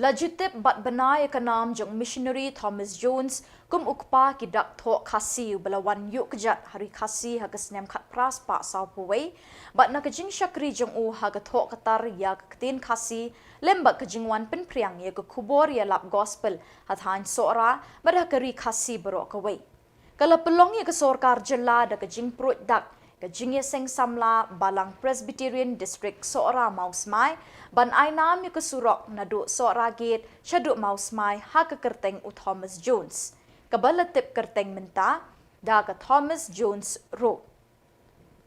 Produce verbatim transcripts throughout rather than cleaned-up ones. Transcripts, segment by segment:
La ju tip bad bna ïa ka nam jong u missionary Thomas Jones kum u kpa ki dak thoh Khasi uba la wan ïuh kjat ha ri Khasi ha ka snem khatphra spah sawphew wei, bad na ka jingshakri jong u ha ka thoh ka tar ïa ka ktien Khasi lem bad ka jingwan pynphriang ïa ka khubor ïalap gospel ha thaiñ Sohra bad ha ka ri Khasi baroh kawei. Ka la pynlong ïa ka sorkar jylla da ka jingpruid dak ka jingïaseng samla Balang Presbyterian District Sohra Mawsmai ban ai nam ïa ka surok naduh Sohra Gate shaduh Mawsmai ha ka kyrteng u Thomas Jones, kaba la tip kyrteng mynta da ka Thomas Jones Road.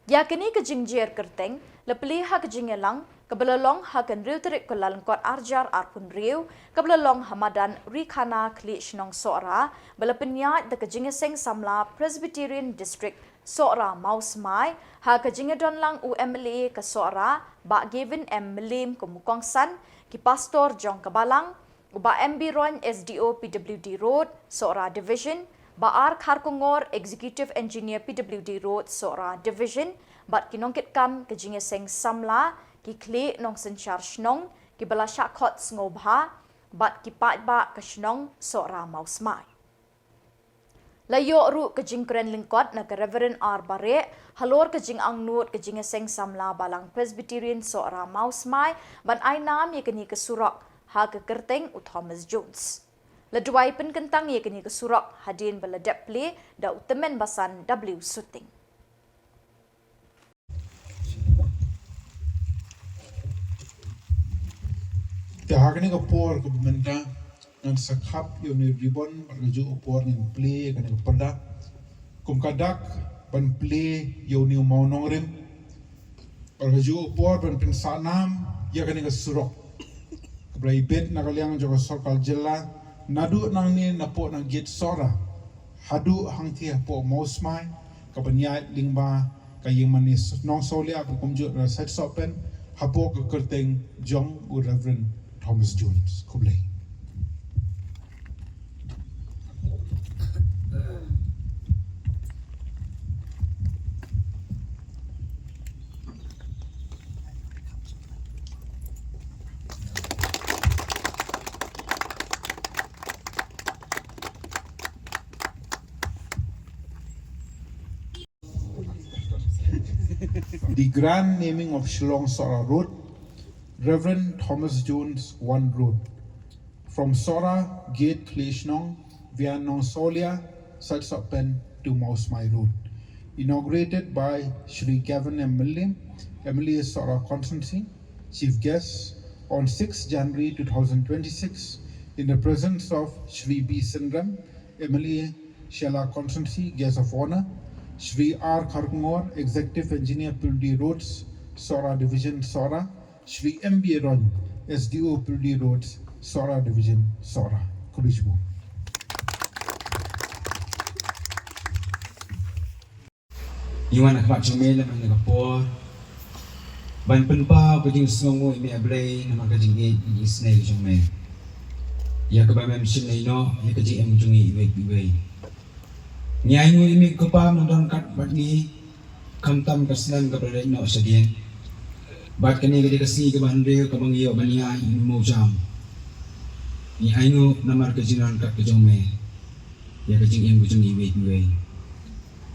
Ïa kane ka jingjer kyrteng la plie ha ka jingïalang kaba la long ha ka hynriew tarik Kyllalyngkot arhajar arphew hynriew, kaba la long ha madan Rikhana Khlieh Shnong Sohra, ba la pynïaid da ka jingïaseng samla Presbyterian District Sohra Mawsmai, ha ka jingïadon lang u M L A ka Sohra Bah Gavin M Mylliem kum u kongsan, ki pastor jong ka balang, u Bah M B Roin, S D O P W D Road, Sohra Division, Bah R Kharkongor, Executive Engineer P W D Road, Sohra Division, bad ki nongkitkam ka jingïaseng samla, ki khlieh nongsynshar shnong, kiba la shah khot sngewbha, bad ki paidbah ka shnong Sohra Mawsmai. La ïoh ruh ka jingkren lyngkot na ka Reverend R Bareh halor ka jingangnud ka jingïaseng samla Balang Presbyterian Sohra Mawsmai ban ai nam ïa kane ka surok ha ka kyrteng u Thomas Jones. La duwai pynkyntang ïa kane ka surok hadien ba la dep plie da u tymmen basan W Suting. Te ha kane ka por kaba mynta ngan sa khap ïa une u ribbon, bad kajuh ka por ngin plie ïa kane ka pyrda kum ka dak ban plie ïa une u mawnongrim, bad kajuh ka por ban pynsah nam ïa kane ka surok kaba la ibit na ka liang jong ka sorkar jylla, naduh nangne napoh na gate Sohra haduh hangtei hapoh Mawsmai, kaban ïaid lyngba ka ïingmane Nongsawlia bad kumjuh na Sait Sohpen, hapoh ka kyrteng jong u Reverend Thomas Jones. Khublei. The grand naming of Shillong Sohra Road, Reverend Thomas Jones One Road, from Sohra Gate Khlieh Shnong via Nongsawlia, Sait Sohpen to Mawsmai Road, inaugurated by Shri Gavin M Mylliem, M L A Sohra Constituency, Chief Guest, on sixth January two thousand twenty-six, in the presence of Shri B Synrem, M L A Shella Constituency, Guest of Honour, Shri R Kharkongor, Executive Engineer P W D Roads, Sohra Division, Sohra, Shri M B Roin, S D O P W D Roads, Sohra Division, Sohra. Khublei shibun. Ngi wan ha khmat jong me lem ha kane ka por ban pynpaw ka jingsngewnguh ïa me A Blei namar ka jingïeit, ka jingisynei jong me ïa kaba mem shim ïa ino ïa ka jingim jong ngi iwei pa iwei. Ngi ainguh ïa me ko Kpa, me don ryngkat bad ngi khamtam ka snem kaba la leit noh shadien. Bad kane ka dei ka sngi kaba hynriew kaba ngi ïoh ban ïaid ïa une u mawjam. Ngi ainguh namar ka jingdon ryngkat ka jong me ïa ka jingim ka jong ngi iwei pa iwei.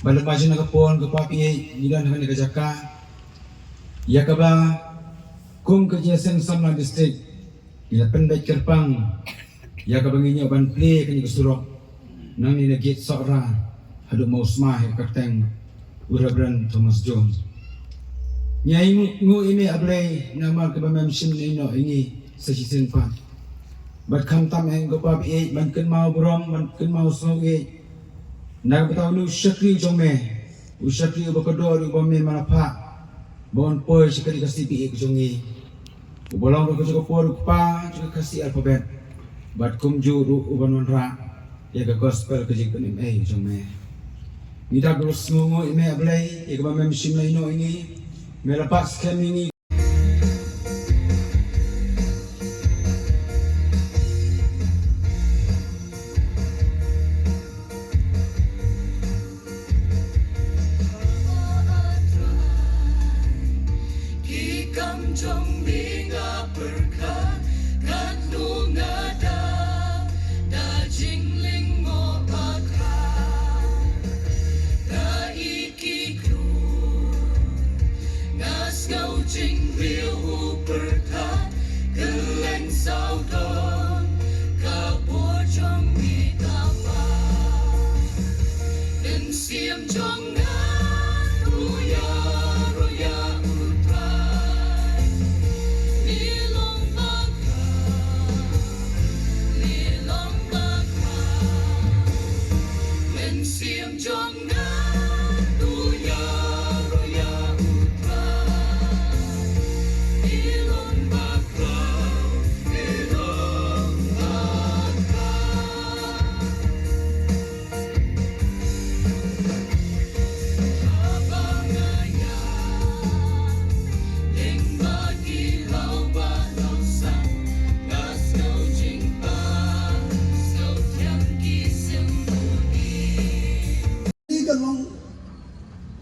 Bad lyngba jong kane ka por ko Kpa, phi ïeit, ngi don ha kane ka jaka ïa kaba kum ka jingïaseng samla district ngi la pynbeit kyrpang ïa kaba ngin ïoh ban plie kane ka surok nangne na gate Sohra haduh Mawsmai ha ka kyrteng u Reverend Thomas Jones. Ngi ainguh ïa me A Blei namar kaba mem shim ïa ino ïa ngi sa shisien pat. Bad khamtam eh ko Kpa, phi ïeit, ban kynmaw burom, ban kynmaw sngewbha ïeit na ka bynta une u shakri jong me, u shakri uba kordor, uba me man la phah ba un poi sha ka ri Khasi, phi ïeit, ka jong ngi, uba long ruh ka jong ka por u kpa jong ka Khasi alphabet, bad kumjuh ruh uban wanrah ïa ka gospel, ka jingpynim ei jong me. Ngi da ka sngewnguh ïa me A Blei ïa kaba mem shim ïa ino ïa ngi, me la pah skhem ïa ngi. Ki kam jong me nga pyrkhat, katno nga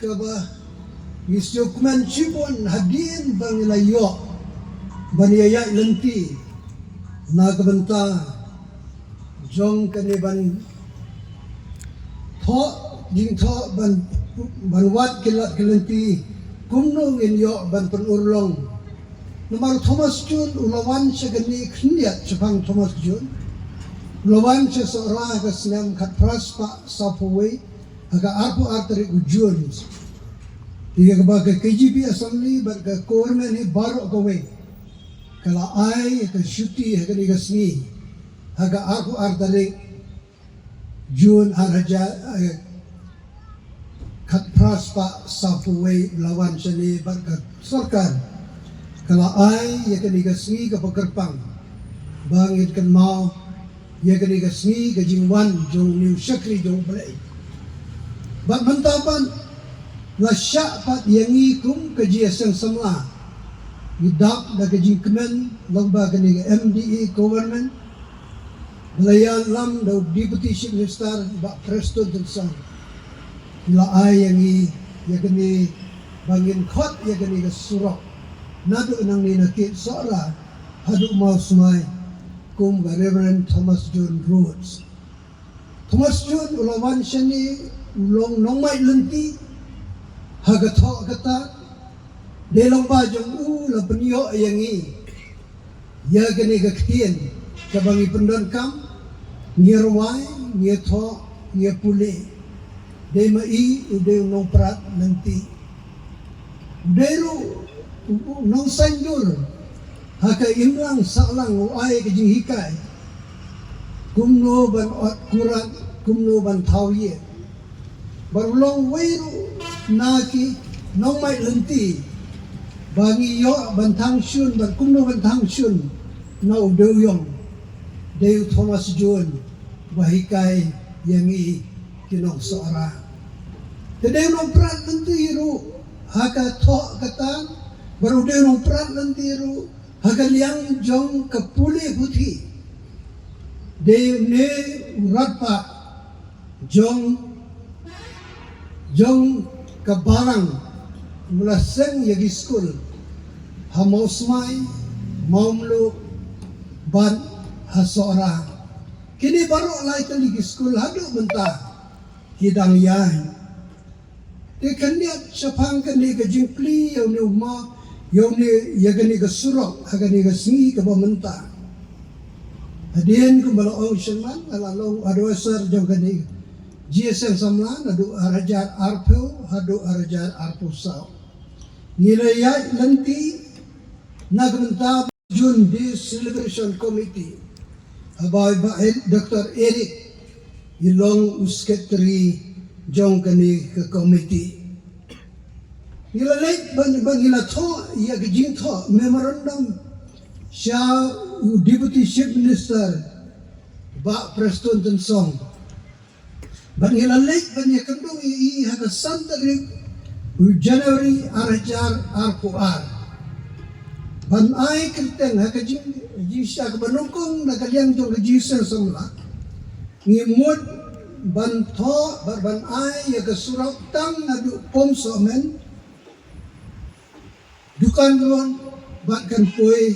Kaba ngi sngewkmen shibun hadien ba ngi la ïoh ban ïa ïaid lynti na ka bynta jong kane ban thoh jingthoh ban ban wad ki lad ki lynti kumno ngin ïoh ban pynurlong. Namar u Thomas June u la wan sha kane khyndiat shaphang Thomas June u la wan sha Sohra ha ka snem khatphra spah sawphew wei ha ka arphew ar tarik u June. Ïa kaba ka K J P Assembly bad ka government hi baroh kawei ka la ai ka shuti ha kane ka sngi ha ka arphew ar tarik June ar hajar, eh, khatphra spah sawphew wei u la wan shane bad ka sorkar ka la ai ïa kane ka sngi kaba kyrpang ba ngin kynmaw ïa kane ka sngi ka jingwan jong u shakri jong U Blei. Bad mynta pat la shah pat ïa ngi kum ka jingïaseng samla. Ngi dap da ka jingkmen long ba kane ka M D A government ba la ïalam da u Deputy Chief Minister Bah Prestone Tynsong. Ngi la ai ïa ngi ïa kane ba ngin khot ïa kane ka surok naduh nangne na Kiad Sohra haduh Mawsmai kum ka Reverend Thomas June Road. Thomas June u la wan shane u long nongmai lynti ha ka thoh kata. Dei long ba jong u la pynïoh ïa ngi ïa kane ka ktien kaba ngi pyndonkam, ngi rwai, ngi thoh, ngi pule. Dei ma i u dei u nongprat lynti. U dei ruh u, u nongsaiñdur ha ka imlang sahlang u ai ka jinghikai kumno ban ot kurat, kumno ban thaw ïing. Bad u long wei ruh na ki nongmai lynti ba ngi ïoh ban thang shun bad kumno ban thang shun na u dewïong. Dei u Thomas June ba hikai ïa ngi ki nong Sohra. Te dei u nongprat lynti ruh ha ka thoh kata bad u dei u nongprat lynti ruh ha ka liang jong ka pule puthi. Dei une u radbah jong jong ka balang u la seng ïa ki skul ha Mawsmai, Mawmluh bad ha Sohra. Kine baroh lai tylli ki skul haduh mynta ki dang ïaid. Te khyndiat shaphang kane ka jingplie ïa une u ma ïa une ïa kane ka surok ha kane ka sngi kaba mynta. Hadien kumba la ong shynrang nga la long advisor jong kane ka jingïaseng samla naduh ar hajar arphew haduh ar hajar arphew saw. Ngi la ïaid lynti na ka bynta June Day Celebration Committee. Haba i Bah Doctor Eric i long u secretary jong kane ka committee. Ngi la leit ban ban ngi la thoh ïa ka jingthoh memorandum sha u Deputy Chief Minister Bah Prestone Tynsong. Bad ngi la leit ban ïakynduh ïa i ha ka san tarik u January ar hajar arphew ar. Ban ai kyrteng ha ka jing jingshisha kaba nyngkong na ka liang jong ka jingïaseng samla. Ngi mut ban thoh bad ban ai ïa ka surok tang naduh Pumsohmen, Dukan Road bad kan poi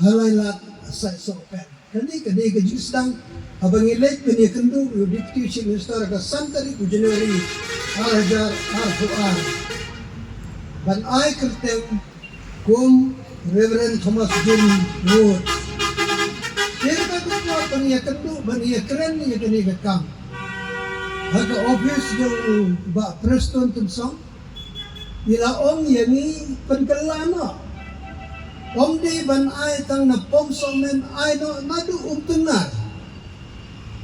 ha Lailad Saisohpen. Kane ka dei ka jingsdang haba ngi leit ban ïakynduh ïa u Deputy Chief Minister ha ka san tarik u January ar hajar arphew ar ban ai kyrteng kum Reverend Thomas June Road. Te ka dei ban ïakynduh ban ïakren ïa kane ka kam ha ka office jong Bah Prestone Tynsong. I la ong ïa ngi pynkylla noh. Ym dei ban ai tang na Pumsohmen, ai noh naduh Umtyngngar.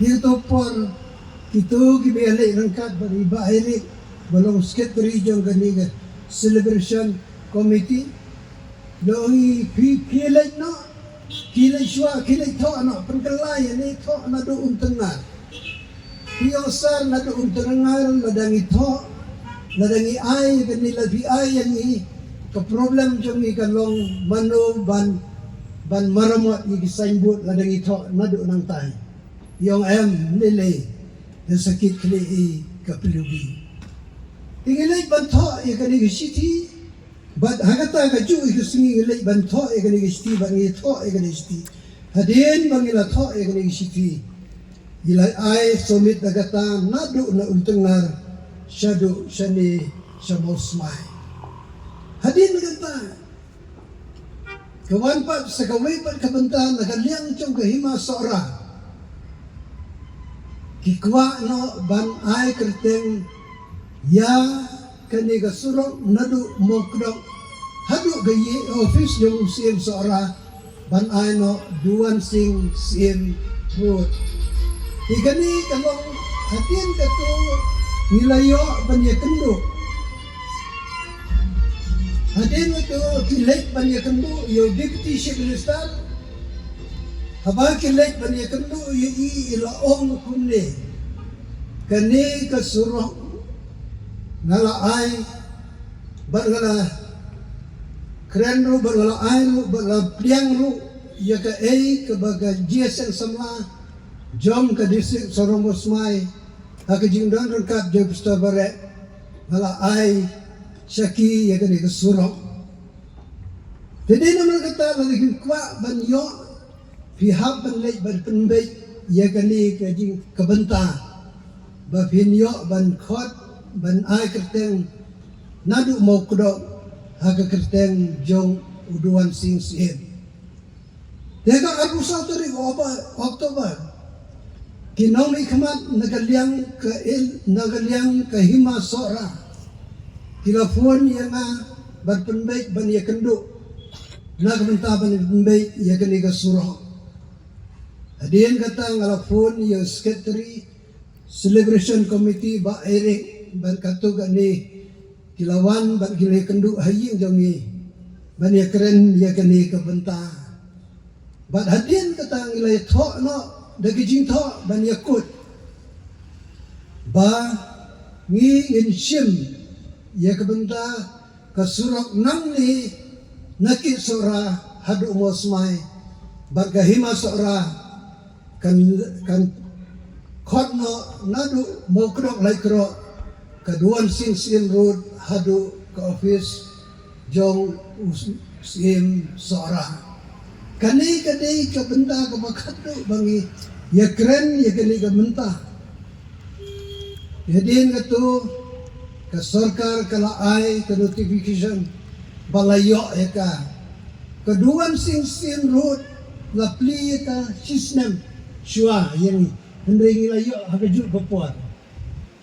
Ïa to por kito kiba ïaleit ryngkat bad i Bah Eric ba long secretary jong kane ka celebration committee. Ïa ngi phi phi leit noh. Ki leit shuwa, ki leit thoh noh, pynkylla ïa ne thoh naduh Umtyngngar. Phi ong sir naduh Umtyngngar lada ngi thoh, lada ngi ai ïa kane, lada phi ai ïa ngi, ka problem jong ngi ka long mano ban ban maramot ïa ki signboard lada ngi thoh naduh nangtai. I ong em, lei lei. Ïa sa kit khlieh i ka pyllubi. Ngi leit ban thoh ïa kane ka shithi, bad ha kata ka juh ïa ka sngi ngi leit ban thoh ïa kane ka shithi, bad ngi thoh ïa kane ka shithi. Hadien ba ngi la thoh ïa kane ka shithi, ngi la ai submit da kata naduh na Umtyngngar shaduh shane sha Mawsmai. Hadien kata, ka wan pat sa kawei pat ka bynta na ka liang jong ka Hima Sohra. Ki kwah noh ban ai kyrteng ïa kane ka surok naduh Mawkdok haduh ka ïing office jong u Syiem Sohra, ban ai noh Duan Sing Syiem Road. Ïa kane ka long hadien kata ngi la ïoh ban ïakynduh. Hadien kata ki leit ban ïakynduh ïa u Deputy Chief Minister. Haba ki leit ban ïakynduh ïa i, i la ong kumne: Kane ka surok nga la ai bad nga la kren ruh bad nga la ai ruh bad la pdiang ruh ïa kaei kaba ka jingïaseng samla jong ka district Sohra Mawsmai ha ka jingdon ryngkat jong Pastor Bareh, nga la ai sha ki ïa kane ka surok. Te dei namar kata lada phi kwah ban ïoh, phi hap ban leit ban pynbeit ïa kane ka jing ka bynta ba phin ïoh ban khot ban ai kyrteng naduh Mawkdok ha ka kyrteng jong u Duan Sing Syiem. Te ka arphew saw tarik Oba-, October, ki nongmihkhmat na ka liang ka il-, na ka liang ka Hima Sohra ki la phone ïa nga ban pynbeit ban ïakynduh na ka bynta ban pynbeit ïa kane ka surok. Hadien kata nga la phone ïa u Secretary Celebration Committee Bah Eric, bad katto katne ki la wan bad ki la ïakynduh ha ïing jong ngi ban ïakren ïa kane ka bynta. Bad hadien kata ngi la ïathoh noh da ka jingthoh ban ïakut ba ngi ngin shim ïa ka bynta ka surok nangne na Kieh Sohra haduh Mawsmai, bad ka Hima Sohra kan, kan khot noh naduh Mawkdok Laitkroh, ka Duan Sing Syiem Road haduh ka office jong u Syiem Sohra. Kane ka dei ka bynta kaba khatduh ba ngi ïakren ïa kane ka bynta. Hadien kata ka sorkar ka la ai ka notification ba la ïoh ïa ka. Ka Duan Sing Syiem Road la plie ïa ka shisnem shuwa ïa ngi, hynrei ngi la ïoh ha ka juh ka por.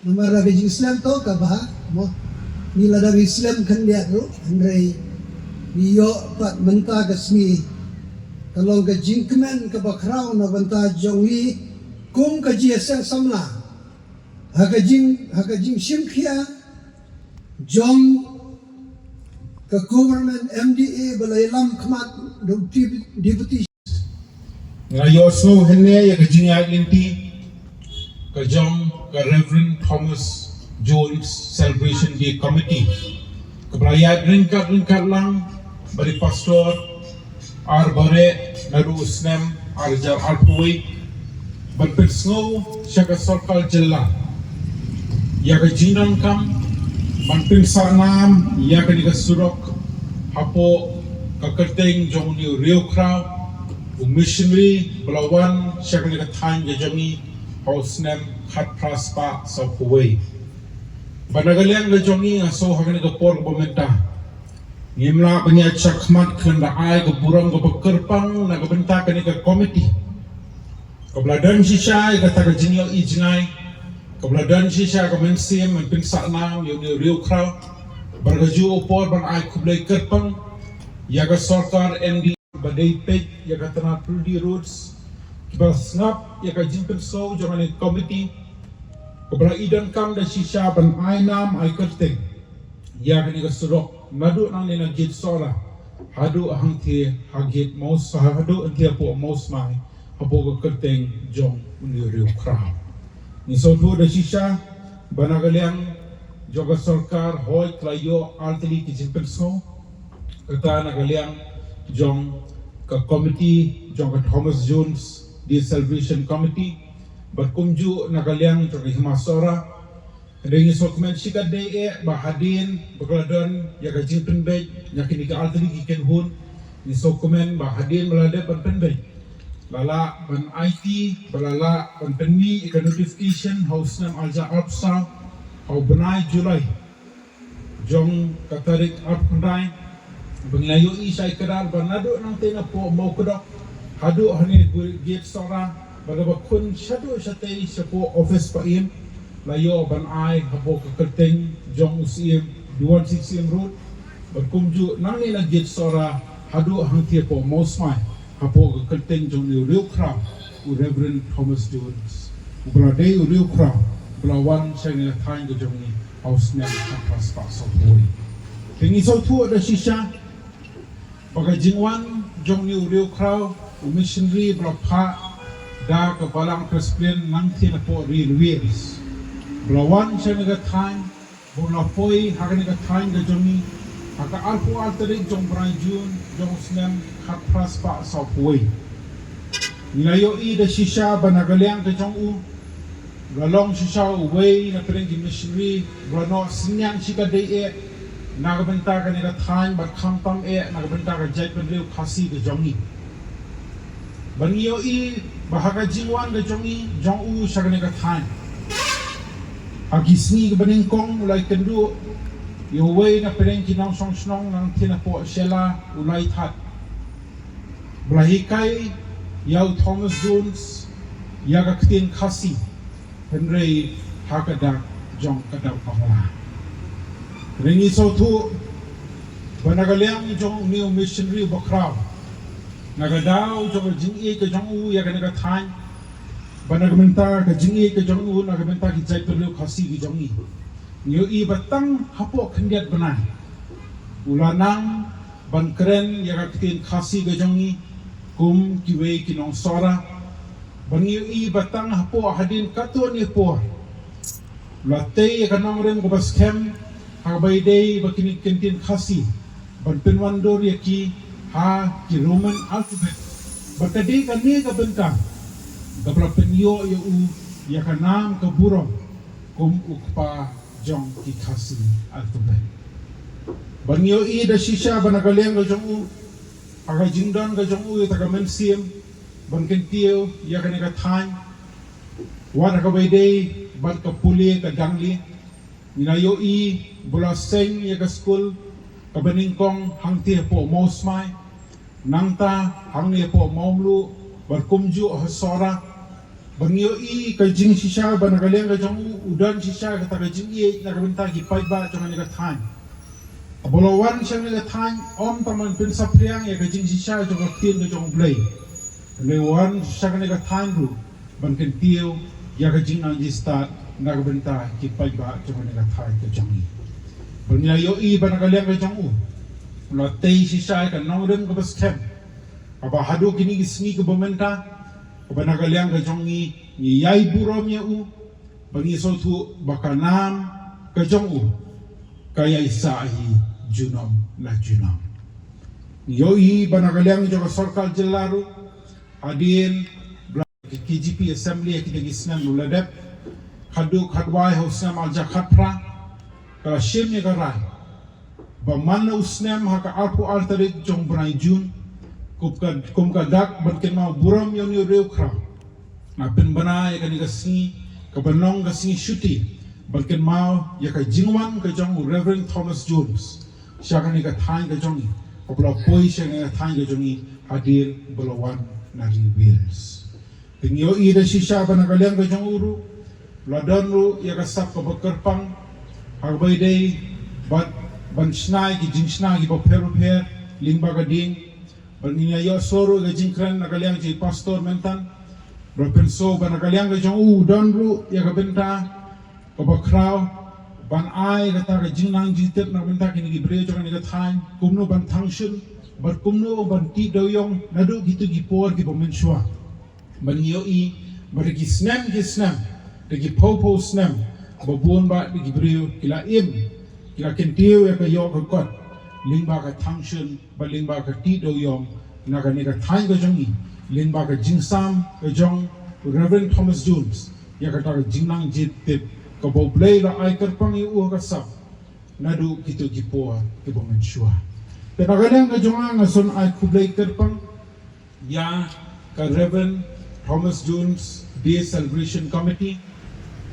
Namar la ka jingslem to ka bha mo, ngi la dang slem khyndiat ruh, hynrei ngi ïoh pat mynta ka sngi. Ka long ka jingkmen kaba khraw na bynta jong ngi kum ka jingïaseng samla ha ka jing, ha ka jingshim khia jong ka government M D A ba la ïalam khmat da u Dep-, Deputy. Nga ïohsngew hangne ïa ka jingïaid lynti ka jong ka Reverend Thomas Jones Celebration Day Committee, kaba la ïaid ryngkat ryngkat lang bad i Pastor R Bareh naduh u snem ar hajar arphew wei, ban pynsngew sha ka sorkar jylla ïa ka jingdonkam ban pynsah nam ïa kane ka surok hapoh ka kyrteng jong une u riewkhraw, u missionary ba la wan sha kane ka thaiñ ka jong ngi ha u snem khatphra spah sawphew wei. Bad na ka liang ka jong ngi, nga sngew ha kane ka por kaba mynta ngim lah ban ïaid shakhmat khlem da ai ka burom kaba kyrpang na ka bynta kane ka komiti kaba la don shisha ïa kata ka jingïohi jngai, kaba la don shisha ka mynsiem ban pynsah nam ïa une u riewkhraw. Bad ka juh u por ban ai khublei kyrpang ïa ka sorkar M D A ba dei peit ïa ka tnat Pyrdi Roads, kiba sngap ïa ka jingpynsngew jong kane ka komiti kaba la i donkam da shisha ban ai nam ai kyrteng ïa kane ka surok naduh nangne na gate Sohra haduh hangtei ha gate Maws-, haduh hangtei hapoh Mawsmai, hapoh ka kyrteng jong une u riewkhraw. Ngi sngewthuh da shisha ba na ka liang jong ka sorkar hooid ka la ïoh artylli ki jingpynsngew, kata na ka liang jong ka komiti jong ka Thomas Jones Day Celebration Committee, bad kumjuh na ka liang jong ka Hima Sohra. Hynrei ngi sngewkmen shikatdei eh ba hadien ba ka la don ïa ka jingpynbeit ïa kine ki artylli ki kynhun, ngi sngewkmen ba hadien ba la dep ban pynbeit, la lah ban aiti, ba la lah ban pynmih ïa ka notification ha u snem arhajar arphew saw, ha u bnai July jong ka tarik arphew khyndai, ba ngi la ïohi shai kdar ba naduh nangtei napoh Mawkdok haduh hangne Gate Sohra, ba la ba khun shaduh shatei shapoh office Paiem, la ïoh ban ai hapoh ka kyrteng jong u Syiem, Diwan Syiemlieh Road, bad kumjuh nangne na Gate Sohra haduh hangtei hapoh Mawsmai, hapoh ka kyrteng jong u riewkhraw, u Reverend Thomas Jones, uba la dei u riewkhraw ba la wan sha kane ka thaiñ ka jong ngi ha u snem khatphra spah sawphew wei. Te ngi sngewthuh da shisha ba ka jingwan jong une u riewkhraw, u missionary ba la phah da ka Balang Presbyterian nangtei napoh ri Wales, ba la wan sha kane ka thaiñ, ba u la poi ha kane ka thaiñ ka jong ngi ha ka arphew ar tarik jong u bnai June jong u snem khatphra spah sawphew wei. Ngi la ïohi da shisha ba na ka liang ka jong u, u la long shisha uwei na pdeng ki missionary ba la noh synñiang shikatdei eh na ka bynta kane ka thaiñ, bad khamtam eh na ka bynta ka jaitbynriew Khasi ka jong ngi. Bad ngi ïohi ba ha ka jingwan ka jong ngi, jong u sha kane ka thaiñ, ha ki sngi kiba nyngkong u la ïakynduh ïa uwei na pdeng ki nongshong shnong nangtei napoh Shella, u Laithat, ba la hikai ïa u Thomas Jones ïa ka ktien Khasi, hynrei ha ka dak jong ka dak Bangla. Hynrei ngi sngewthuh ba na ka liang jong une u missionary bakhraw, na ka daw jong ka jingïeit ka jong u ïa kane ka thaiñ, bad na ka bynta ka jingïeit ka jong u na ka bynta ki jaitbynriew Khasi ki jong ngi, ngi ïohi ba tang hapoh khyndiat bnai u la nang ban kren ïa ka ktien Khasi ka jong ngi kum kiwei ki nongsohra. Bad ngi ïohi ba tang hapoh hadien katto katne por u la tei ïa ka nongrim kaba skhem ha kaba ïadei bad kine ki kyntien Khasi ban pynwandur ïa ki ha ki Roman alphabet. Bad ka dei kane ka bynta kaba la pynïoh ïa u ïa ka nam ka burom kum u kpa jong ki Khasi alphabet. Bad ngi ïohi da shisha ba na ka liang ka jong u, ha ka jingdon ka jong u ïa kata ka mynsiem ban kyntiew ïa kane ka thaiñ, wat ha kaba ïadei bad ka pule ka dang lieh, ngi la ïohi ba u la seng ïa ka skul kaba nyngkong hangtei hapoh Mawsmai, nangta hangne hapoh Mawmluh, bad kumjuh ha Sohra. Bad ngi ïohi ka jingshisha ba na ka liang ka jong u, u don shisha kata ka jingïeit na ka bynta ki paidbah jong kane ka thaiñ. Ba u la wan sha kane ka thaiñ ym tang ban pynsaphriang ïa ka jingshisha jong ka ktien ka jong U Blei, hynrei u wan sha kane ka thaiñ ruh ban kyntiew ïa ka jingnang jingstad na ka bynta ki paidbah jong kane ka thaiñ ka jong ngi. Bad ngi la ïohi ba na ka liang ka jong u, u la tei shisha ïa ka nongrim kaba skhem, kaba haduh kine ki sngi kiba mynta, kaba na ka liang ka jong ngi, ngi ïai burom ïa u, ba ngi sngewthuh ba ka nam ka jong u ka ïai sah hi junom la junom. Ngi ïohi ba na ka liang jong ka sorkar jylla ruh, hadien ba la K J P Assembly ha kine ki snem ruh la dep, khatduh khatwai ha u snem arhajar khatphra, ka la shim ïa ka rai ba man la u snem ha ka arphew ar tarik jong u bnai June, kum ka, kum ka dak ban kynmaw burom ïa une u riewkhraw, nga pynbna ïa kane ka sngi kaba long ka sngi shuti ban kynmaw ïa ka jingwan ka jong u Reverend Thomas Jones sha kane ka thaiñ ka jong ngi, kaba la poi sha kane ka thaiñ ka jong ngi hadien ba la wan na ri Wales. Te ngi ïohi da shisha ba na ka liang ka jong u ruh, u la don ruh ïa ka sap kaba kyrpang ha kaba ïadei bad ban shna ïa ki jingshna kiba pher bapher lyngba ka dieng. Bad ngi ïa ïohsngew ruh ïa ka jingkren na ka liang jong i pastor mynta, ba la pynshai ba na ka liang ka jong u, u don ruh ïa ka bynta kaba khraw ban ai kata ka jingnang jingtip na ka bynta kine ki briew jong kane ka thaiñ, kumno ban thang shun bad kumno ban tih dewiong naduh kito ki por kiba mynshuwa. Bad ngi ïohi ba da ki snem ki snem, da ki phew phew snem, ba bun bah da ki briew ki la im, ki la kyntiew ïa ka ïoh ka kot lyngba ka thang shun bad lyngba ka tih dewiong na kane ka thaiñ ka jong ngi, lyngba ka jingsam ka jong u Reverend Thomas Jones ïa kata ka jingnang jingtip kaba U Blei la ai kyrpang ïa u ha ka sap naduh kito ki por kiba mynshuwa. Te na ka liang ka jong nga nga sngewbha ai khublei kyrpang ïa ka Reverend Thomas Jones Day Celebration Committee,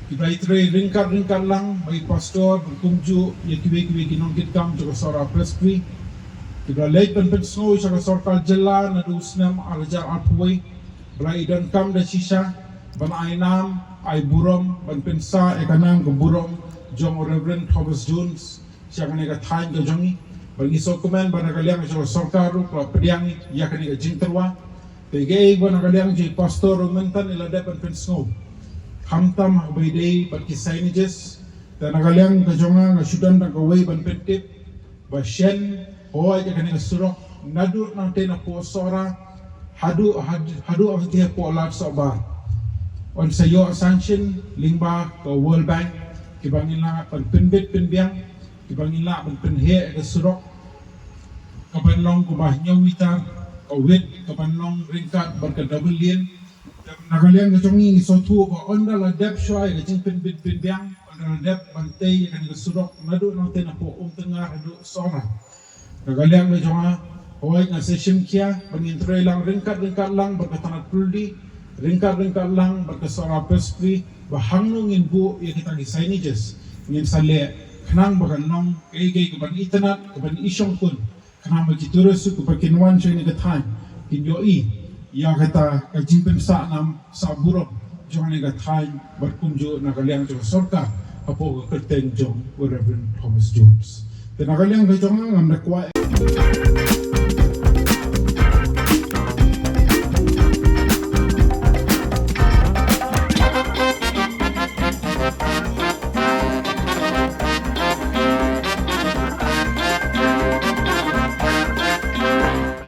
kiba ïatrei ryngkat ryngkat lang bad i pastor bad kumjuh ïa kiwei kiwei ki nongkitkam jong ka Sohra Presbytery, kiba la leit ban pynsngew sha ka sorkar jylla naduh u snem ar hajar arphew wei, ba la i donkam da shisha ban ai nam ai burom ban pynsah ïa ka nam ka burom jong u Reverend Thomas Jones sha kane ka thaiñ ka jong ngi. Bad ngi sngewkmen ba na ka liang jong ka sorkar ruh ka la pdiang ïa kane ka jingtyrwa. Te kaei ba na ka liang jong i pastor ruh mynta i la dep ban pynsngew, khamtam ha kaba ïadei bad ki signages. Te na ka liang ka jong nga nga shu don tang kawei ban pyntip, ba shen hoi ïa kane ka surok naduh nangtei napoh Sohra haduh had- haduh hangtei hapoh Ladsohbar, yn sa ïoh sanction lyngba ka World Bank, kiba ngin lah ban pynbit pynbiang, kiba ngin lah ban pynheh ïa ka surok kaban long kaba hynñiew mitar, ka width kaban long ryngkat bad ka double lane. Te na ka liang ka jong ngi ngi sngewthuh ba ynda la dep shuwa ïa ka jingpynbit pynbiang, ynda la dep ban tei ïa kane ka surok naduh nangtei napoh Umtyngngar haduh Sohra, na ka liang ka jong nga, hooid nga sa shim khia ba ngin trei lang ryngkat ryngkat lang bad ka tnat Pyrdi, ryngkat ryngkat lang bad ka Sohra Presbytery, ba hangno ngin buh ïa kita ki signages, ngin sa leh khnang ba kan long kaei kaei kaban itynnad, kaban ishongkun, khnang ba ki tourist kiba kin wan sha kane ka thaiñ kin ïohi ïa kata ka jingpynsah nam sah burom jong kane ka thaiñ bad kumjuh na ka liang jong ka sorkar hapoh ka kyrteng jong u Reverend Thomas Jones. Te na ka liang ka jong nga ngam da kwah